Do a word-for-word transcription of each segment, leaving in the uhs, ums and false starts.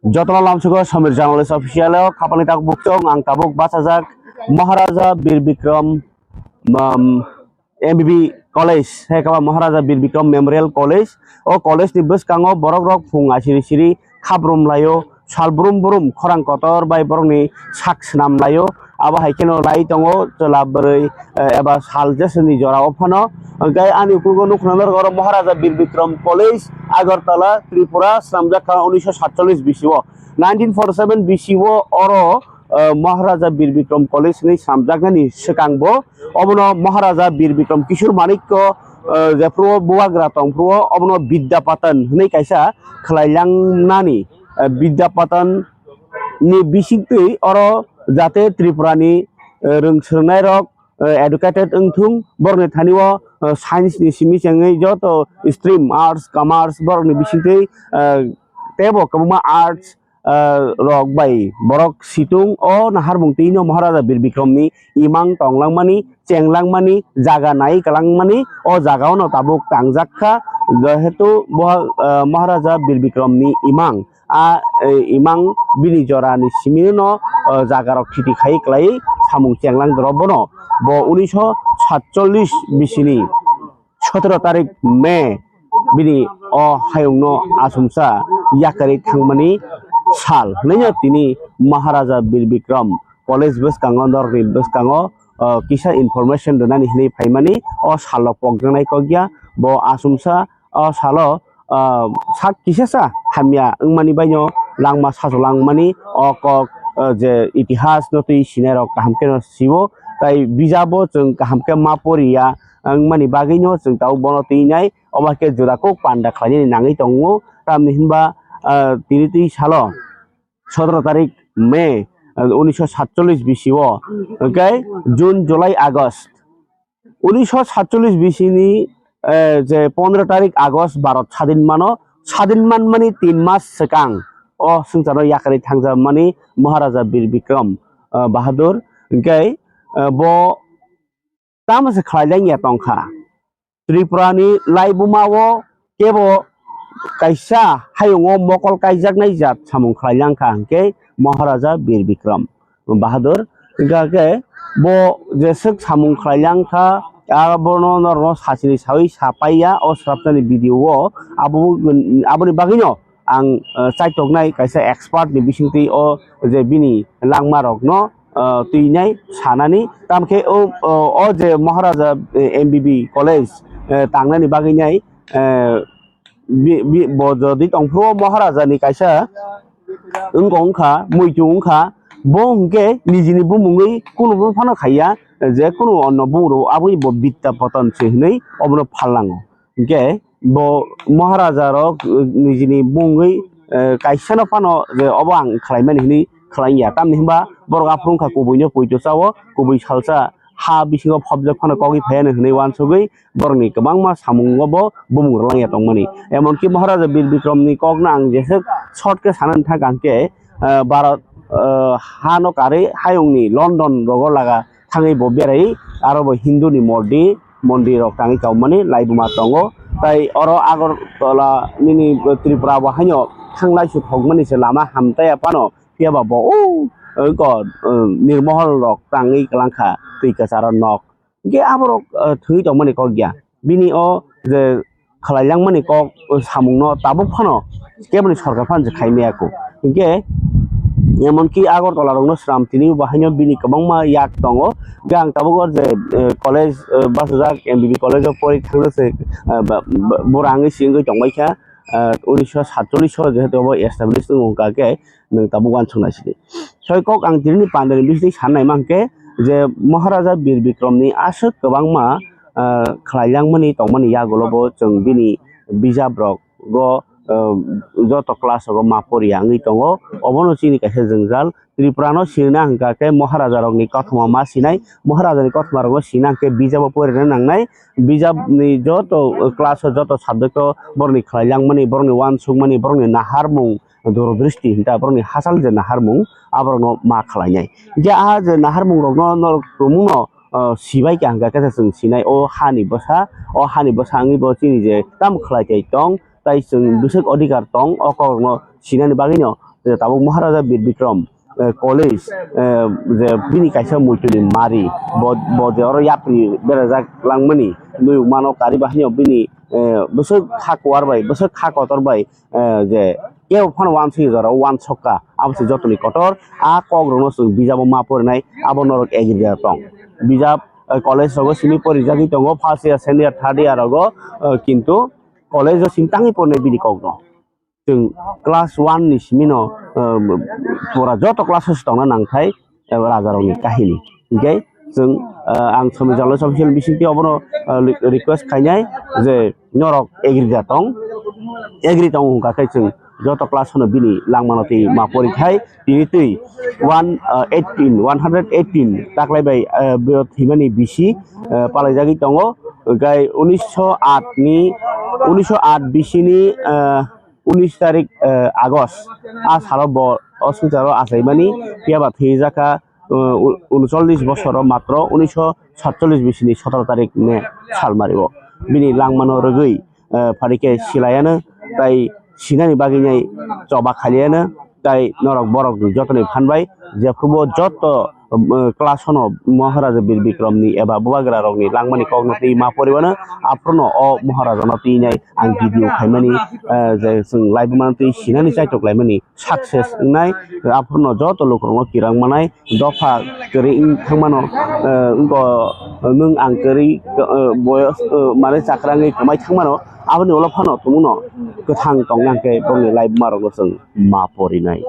Jotono lamsugo Samir Journalist Official o khapani tak bukchung ang tabuk bachajak Maharaja Bir Bikram, um, M B B College, hai khe Maharaja Bir Bikram Memorial College. O college ni bwskango borok rok phung asiri siri khabrum laio, sal brum brum khorang kotor bai borok ni sak swnam laio. Abo hai kheno lai tongo chwla bwrwi, eh, eba sal jeswkni jora o phano. Hwnkhe ani ukologo nukha norok oro Maharaja Bir Bikram College, Agartala, Tripura, swnamjak kha unisho satchollish bisi o. Nineteen forty seven bisi o oro, eh, Maharaja Bir Bikram College hinwi swnamjaknani swkang bo obono Maharaja Bir Bikram Kishore Manikya, eh, jephru o bubagra tongphru o obono Vidya Patan hinwi kaisa khwlailangnani, eh, Vidya Patan ni bisingtwi oro jate Tripura ni, eh, rwng swrwngnairok, eh, educated wngthung, borokni thani o, eh, science ni simi chengwi joto stream, arts, commerce, borokni bisingtwi, eh, teibo kwbangma arts, eh, rok bai borok situng o naharmung twi no Maharaja Bir Bikram ni imang tonglangmani, chenglangmani, jaga nai kwlangmani, o jaga o no tabuk tangjak kha, jehetu bo, eh, Maharaja Bir Bikram ni imang. A, eh, imang bini jora ni simi no, eh, jaga rok thiti khai kwlai samung chenglang doro bono. Bo unisho satchollish bisini sotoro tarik May bini o hayung no asumsa yakarwi thangmani sal hinwi no tini Maharaja Bir Bikram College bwskango, norokni bwskango, eh, kisa information rwnani hinwi phaimani o salo pokjaknai kokya. Bo asumsa o salo, ah, sak kisasa hamya wngmani baino langma sachu langmani o kok, ah, je itihas no twi sinai rok kaham khe no sio, tai bijabo chwng kaham khe ma poriya wngmani bagwi no chwng tabuk bono twi nai, obo hai khe jora kok panda khlainani nangwi tongo, tamni hinba, ah, tini twi salo sotoro tarik May, ah, unisho satchollish bisi o, hwnkhe June, July, August, unisho satchollish bisini, eh, je pondro tarik August Bharat sadin mano, sadin manmani tin mas swkang o swngcharno yakarwi thangjakmani Maharaja Bir Bikram, eh, Bahadur. Hwnkhe, eh, bo tamo se khlai langya tongkha. Tripura ni laibuma o kebo kaisa hayung o mokol kaijaknai jat samung khlai langkha hwnkhe Maharaja Bir Bikram Bahadur. Hingkha khe bo jeswk samung khlai langkha, abono norokno sachini sawi sapaiya o swrapnani video o. Abo, aboni bagwino ang, eh, chaitoknai kaisa expert ni bisingtwi o je bini langma rokno, eh, twinai sanani. Tamkhe o, o, o je Maharaja, eh, M B B college, eh, tangnani bagwi nai, eh, bi-, bi-, bo jodi tongphuru o Maharaja ni kaisa wngkha, wngkha, muitu wngkha, bo hwnkhe nijini bumungwi kunubo phano khaiya, je kunu onno bumung rok aboni bo Vidya Patan se hinwi obono phalnango. Hwnkhe bo Maharaja rok, eh, nijini bumungwi, eh, kaisano phano je obo ang khlaimani hinwi khlaiya. Tamni hinba borok aphuru wngkha kubuino poito chao, kubui salsa ha bisingo phobjak phano kogwi phaiya hinwi uansugwi borokni kwbangma samungo bo bumung rwlangya tongmani. Emonki Maharaja Bir Bikramni kokno ang jeswk short khe sanani thangkha hwnkhe, eh, Bharat, eh, hano karwi hayungni London rogo laga thangwi bo berai, aro bo Hindu ni mordi, mondir rok tangwi kaumani laibuma tongo. Tai oro Agartala nini Tripura bo haino thanglai su thokmani se lama hamtaiya phano, phiya ba bo o, o ko, o, nirmohol rok tangwi kwlangkha twi kwcharo nok. Hingke aborok, o, thwi tongmani kok ya. Bini o je khwlailangmani kok, o, samungno tabuk phano keboni sorkar phano je khaimaya kho. Hinkhe emonki Agartala rokno sram tini bo haino bini kwbangma yak tongo. Hingke ang tabuk o je, eh, college, eh, bachajak M B B college o pori thangna se, eh, ba, ba, bura wngwi se wngwi tongbaikha, eh, unisho satchollish o jehetu obo establish wngkha khe nwng tabuk uansuknai sidi. Soi kok ang tini pandani bising sanai mankhe je Maharaja Bir Bikramni aswk kwbangma, ah, khwlailangmani tongmani yagulo bo chwng bini bijap rok go, ah, joto class rogo ma poriya wngwi tongo. Obono chini kaisa jwngjal. Tripura no sinina hwnkha khe Maharaja rokni kothoma ma sinai, Maharaja ni kothoma rokno sinina hwnkhe bijabo porina nangnai, bijap ni joto class o joto subject o borokni khwlailangmani, borokni uansukmani, borokni naharmung, durdristi hinta borokni hachal je naharmung aborokno ma khwlainai. Hingke a je naharmung rokno norok tumungno, o, sibai kha hingka khe chwng sinai o hani bwsa, o hani bwsa wngwi bo chini je tamo khwlai tei tong, tai chwng bwswk odhikar tong, o kokrokno sinani bagwino je tabuk Maharaja Bir Bikram, eh, College, eh, je bini kaisa muituni mari, bo, bo je oro yapri berajak langmani, nuyuk mano kari bahai no bini, eh, bwswk kha kuar bai, bwswk kha kotor bai, eh, je kebo phano wansuk jora wansokha, abo se jotoni kotor, a kok rokno chwng bijabo ma porinai, abo norok agree tong. Bijap, eh, college rogo simi porijagwi tongo, first year, second year, third year rogo, eh, kintu college o simi tangwi porinai bini kokno. Chwng class one ni simi no, um, pura joto class o se tongna nangthai, eh, raja rok ni kahini. Hinkhe chwng, eh, ang Somir Journalist Official bisingtwi obono, eh, re-, request khainai je norok agree da tong, agree tong hwnkha khe chwng joto class no bini langmano twi ma pori khai tini twi one, eh, eighteen, one hundred eighteen taklai bai, eh, bo thwimani bisi, eh, palaijagwi tongo. Gai unisho aat ni, unisho aat bisi ni, eh, unis tarik, eh, August, a salo bo o swngcharo achaimani, phiya ba thwijakha, eh, u-, uncholish bosoro matro unisho satcholish bisini sotoro tarik May salmario. Bini langmano rwgwi, eh, pharikhe silayano, tai sinani bagwinai choba khailiyano, tai norok borok jotoni phan bai, jephrubo joto, eh, class ono Maharaja Bir Bikram ni eba bubagra rok ni langmani kokno twi ma poribano, aphruno o Maharaja no twi nai ang video khaimani, eh, je chwng live mano twi sinani chaitok laimani success wngnai, aphruno joto lukurokno kirang manai, dopha kwrwi wng thangmano, eh, wngko nwng ang kwrwi, eh, boyos, eh, mane chakrangwi kwmai thangmano, aboni ulo phano tumungno kwthang tongna hwnkhe bongni live marokno chwng ma porinai.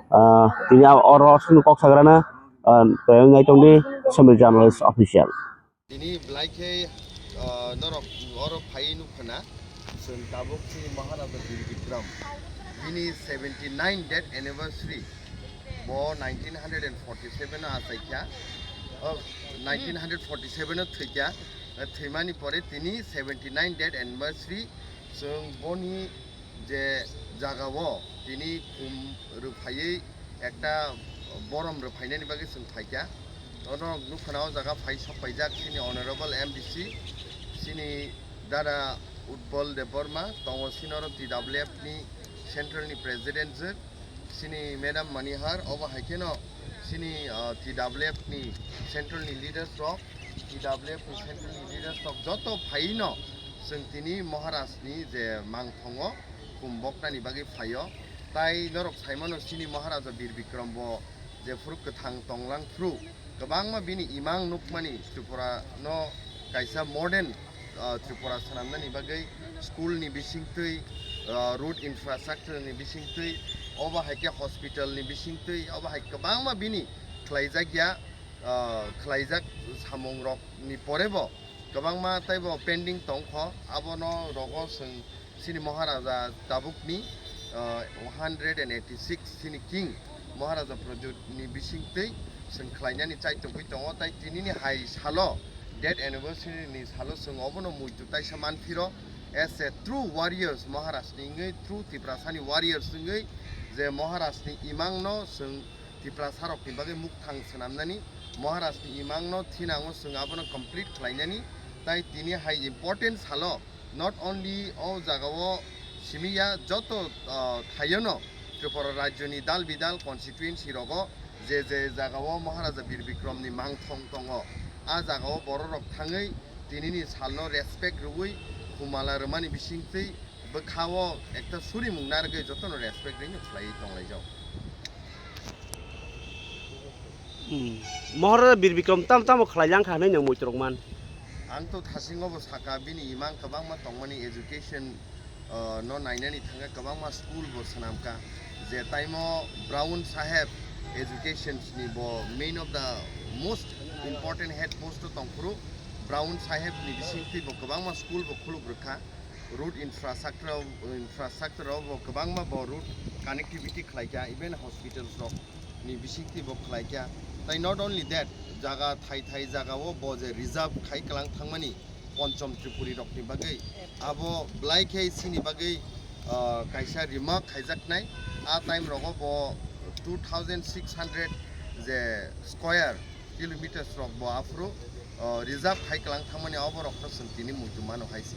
Ah, tini oro chwngno kok sagrana, ah, tei wngnai tongdi Somir Journalist Official. Tini belai khe, ah, norok oro phai nukha na, chwng tabuk chini Maharaja Bir Bikram. Bini seventy nine death anniversary. Bo nineteen forty seven o achaikha. Oh, nineteen forty seven o thwikha. Thwimani pore tini seventy nine death anniversary. Chwng boni je jagao tini khum rwphaiwi ekta borom rwphainani bagwi chwng phaikha. Ono nukha na o jaga phai sok paijak chini Honorable M D C, chini Dada Utpal Debbarma, tongo chini oro T W F ni Central ni President je, chini Madam Manihar, obo hai kheno chini, ah, T W F ni Central ni leaders rok, T W F ni Central ni leaders rok joto phaino chwng tini Maharaj ni je mangthongo khum boknani bagwi phaio. Tai norok saimano chini Maharaja Bir Bikram bo jephuru kwthang tonglang phuru kwbangma bini imang nukmani Tripura no kaisa modern, ah, Tripura swnamnani bagwi school ni bisingtwi, ah, road infrastructure ni bisingtwi, obo hai khe hospital ni bisingtwi, obo hai kwbangma bini khlaijak ya, ah, khlaijak samung rok ni pore bo kwbangma teibo pending tongkho, abono rogo chwng chini Maharaja tabukni, ah, one hundred and eighty six chini King Maharaja Pradyut ni bisingtwi chwng khlainani chaitogwi tongo, tai tinini hai salo, death anniversary ni salo chwng obono muitu taisa manphiro, as a true warriors Maharaj ni wngwi, true Tiprasani warriors wngwi, je Maharaj ni imangno chwng Tiprasa rokni bagwi mukthang swnamnani, Maharaj ni imangno thinango chwng abono complete khlainani, tai tini hai important salo, not only o jagao simi ya, joto, ah, thaiono Tripura rajyoni dal bidal constituency rogo je je jagao Maharaja Bir Bikram ni mangthong tongo, a jagao bororok thangwi tinini salno respect rwui khumala rwmani bisingtwi bwkhao ekta surimung narwgwi jotono respect rwino khlaiwi tonglaijao. Hmm. Maharaja Bir Bikram tam tamo khlai lang kha hinwi nwng muitrok man. Ang to thasingo bo saka bini imang kwbangma tongmani education, uh, no nainani thangkha kwbangma school bo swnamkha. Je taimo Brown Saheb education ni bo main of the most important head post o tongphuru Brown Saheb ni bisingtwi bo kwbangma school bo khuluk rwkha. Road infrastructure, infrastructure o bo kwbangma bo road connectivity khlaikha, even hospitals rok ni bisingtwi bo khlaikha. Tai not only that, jaga thai thai jaga o bo je reserve khai kwlang thangmani Ponchom Tripuri rok ni bagwi, abo belai khe chini bagwi, ah, kaisa remark khaijaknai. A time rogo bo two thousand six hundred je square kilometers rok bo aphuru, o, reserve khai kwlang thangmani, obo rokno chwng tini muitu mano hai se.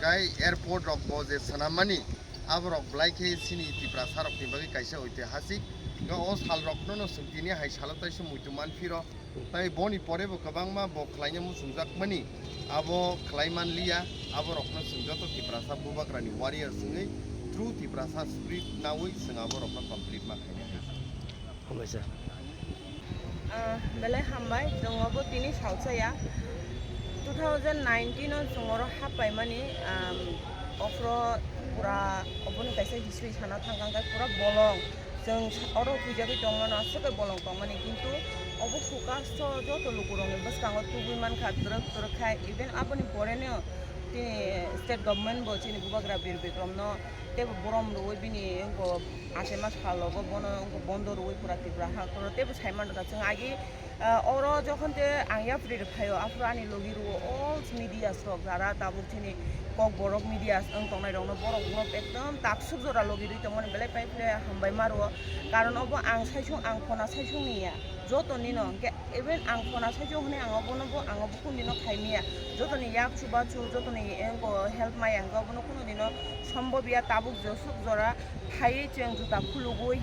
Gai airport rok bo je swnammani, Aborok belai khe chini Tiprasa rokni bagwi kaisa oitihasik. Nga o sal rokno no chwng tini hai salo taisa muitu manphiro. Tai boni pore bo kwbangma bo khlaina muchungjakmani abo khlai manliya. Aborokno chwng joto Tiprasa bubagrani warrior wngwi true Tiprasa spirit nawi chwng aborokno complete ma khainai. Hambai sir. Ah, belai hambai, chwng obo tini salsa ya. Two thousand nineteen o chwng oro happaimani, um, ophro pura oboni kaisa history sana thangkang khe pura bolong. Chwng sa-, oro puijagwi tongmano aswk khe bolong tongmani, kintu obo focus to joto lukurokni bwskango tubui mankha twrwk twrwk khai, even aboni poreno tini state government bo chini bubagra Bir Bikramno teibo borom rwui bini wngkha achaima salogo bono wngkha bondo rwui pura Tripura ha khoro teibo sai manrwkha chwng agi, ah, oro jokhon te ang yapri rwphaio aphuru ani logi rwo all media rok jara tabuk chini Kokborok media wng tongnai rokno borokno ekdom taksuk jora logi rwi tongmani belai paiphle hambai ma rwo karon obo ang saisung ang khona saisung ni ya joto nino hwnkhe even ang khona saisung hwnwi ang obono bo ang obo kundino khaimiya jotoni yak chubachu jotoni wngkha help maya hwnkhe obono kunu dino sombobya tabuk jesuk jora phaiwi chwng juta khulugwi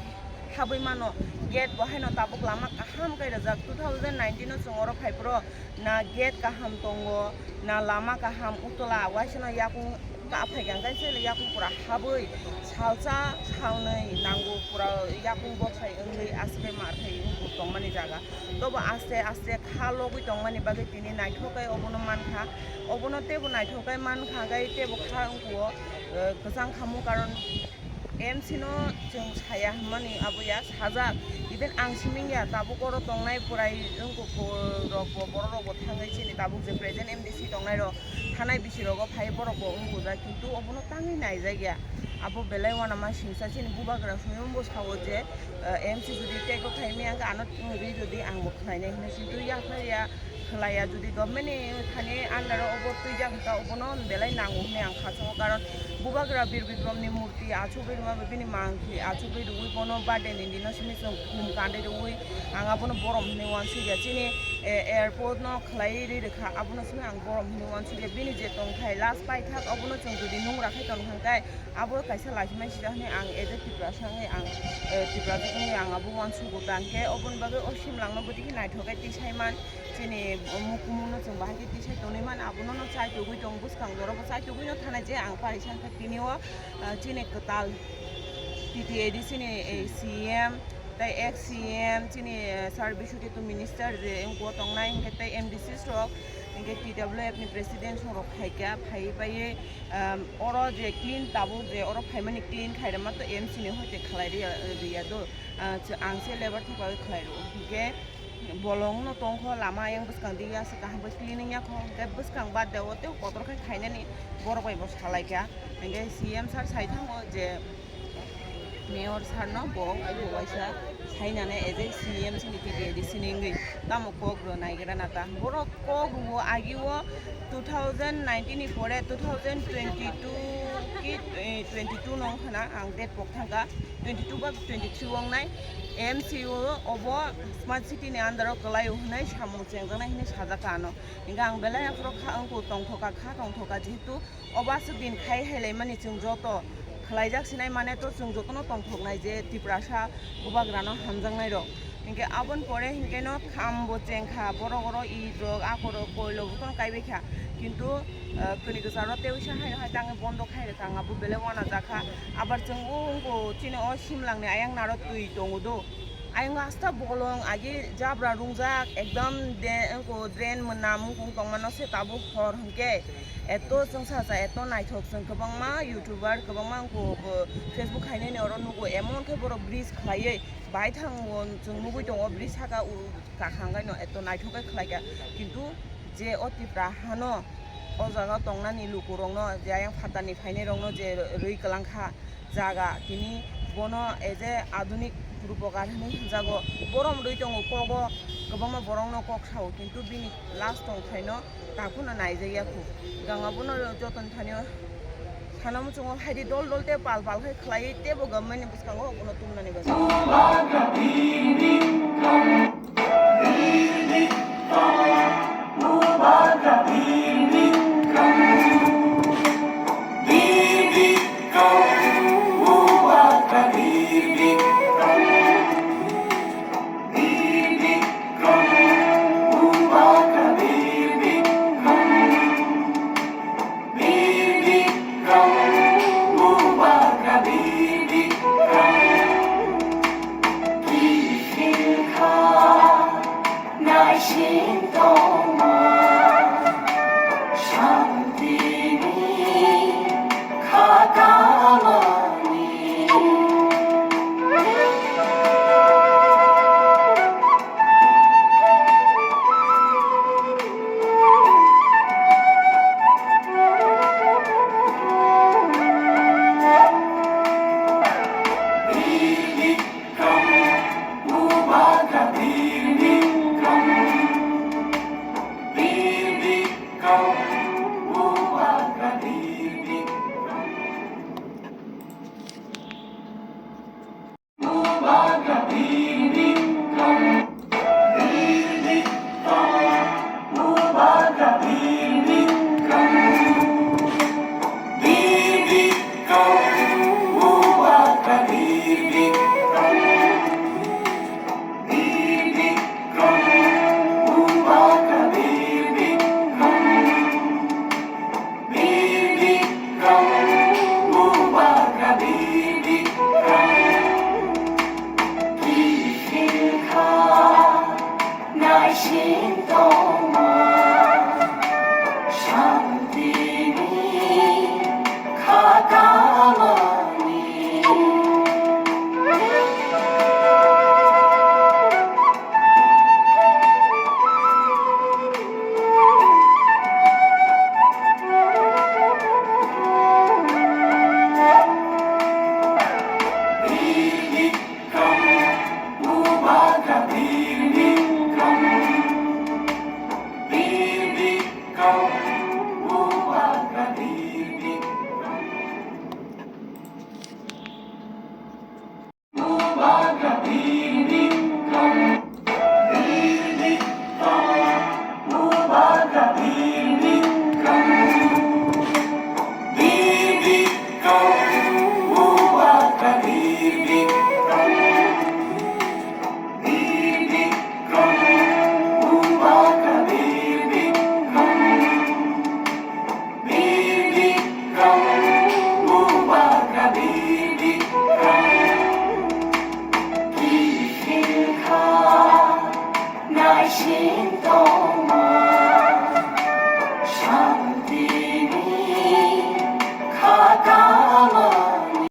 habwi mano gate bo haino tabuk lama kaham khe rijak two thousand nineteen o chwng oro phai phuru na gate kaham tongo na lama kaham utula waisano yakung ta phaikha hwnkhe se yakung pura habwi salsa salnwi nango pura yakung boksai wngwi aswk khe mar khai wngkha tongmani jaga tobo aste aste kha logwi tongmani bagwi tini naithok khe obono mankha obono teibo naithok khe mankha hwnkhe teibo kha wngkha o kwchang khamu karon M C no chwng saya hwnmani abo ya sajak, even ang siming ya tabuk oro tongnai purai wngkha rok bo borok rok bo thangwi chini tabuk je present M D C tongnai rok thanai bisi rogo phai borok bo wngkha kintu obono tangwi naijak ya abo belai uanama singsa chini bubagra suyung bo sao je M C jodi teibo khaimya hwnkhe ano twi jodi ang bo khlainai hinwi kintu yaphar ya khlaiya jodi government ni thani under o obo twijak hwnkha obono belai nango hinwi ang kha songo karon bubagra Bir Bikram ni murti achugwi rwma bai bini mangphi achugwi rwui bono birthday ni dino simi chwng khum kandi rwui ang abono borom hinwi uansukya chini airport no khlaiwi rwi rwkha abono simi ang borom hinwi uansukya bini je tongthai last paithak obono chwng jodi nungra khai tongkha hwnkhe abo kaisa lachiman sida hinwi ang as a Tiprasa wngwi ang Tiprasa wngwi ang abo uansugo tangkhe oboni bagwi o simlangno bwtwi khe naithok khe tisai man. Chini mukumungno chwng bahai khe tisai tonwi man abono no chai tugwi tong bwskang jora bo chai tugwi no thanai je ang pari sankha tini o chini kwtal T T A D C ni C M tei ex C M chini sir Biswajit minister je wngkha tongnai hinkhe tei M D C rok hinkhe T W F ni president rok phaikha phaiwi paiwi oro je clean tabuk je oro phaimani clean khairokma to M C ni hoite khlai riya do ang se labour thok khlai rw hinkhe. Bolong no tongkho lama ayang bwskang di ya se kaham khe cleaning ya kho hwnkhe bwskang bad de o tei kotor khe khainani borok bai bo salai kha hwnkhe C M sir sai thango je mayor sir no bo bo waisa sainani as a C M chini T T A D C ni wngwi tamo kok rw nai gra na ta borok kok rw o agi o two thousand nineteen ni pore two thousand twenty-two ki twenty-two no wngkha na ang date pok thangkha twenty-two ba twenty-three wngnai. M C O obo smart city ni under o kwlai o hwnwi samung chengjaknai hwnwi sajak kha ano. Hinkhe ang belai aphuru kha wngkha tongthok kha tongthok kha jehetu obo aswk din khai hai laimani chwng joto khlaijak sinai mane to chwng jotono tongthoknai je Tiprasa bubagrano hamjaknai rok. Hinkhe aboni pore hinkhe no kham bo chengkha borok oro it rok akorok koilok jotono kaibai kha kintu kwnwi kwcharo tei wisa hai hai tangwi bondo khai rwkha ang abo belai uanajak kha. Abar chwng o wngkha chini o simlangni ayang naro twi tongo do. Ayang asta bolong agi jabra rungjak ekdom de wngkha drain mwnam wngkha tongmano se tabuk hor hinkhe eto chwngsacha eto naithok chwng kwbangma youtuber kwbangma wngkha Facebook hainani oro nugo emon khe borok bridge khlaiwi bai thango chwng nugui tongo bridge saka kakhangaino eto naithok khe khlaikha kintu je o Tipra hano o jaga tongnani lukurokno je ayang phatarni phainairokno je rwi kwlangkha jaga tini bono as a adunik rupokar hinwi hwnjago borom rwi tongo kogo kwbangma borokno kok sao kintu bini last tongthaino takhukno naijakya kho ganga bono jotoni thanio sana muchungo haidi dol dol tei pal pal khe khlaiwi teibo government ni bwskango bono tumnani bagwi.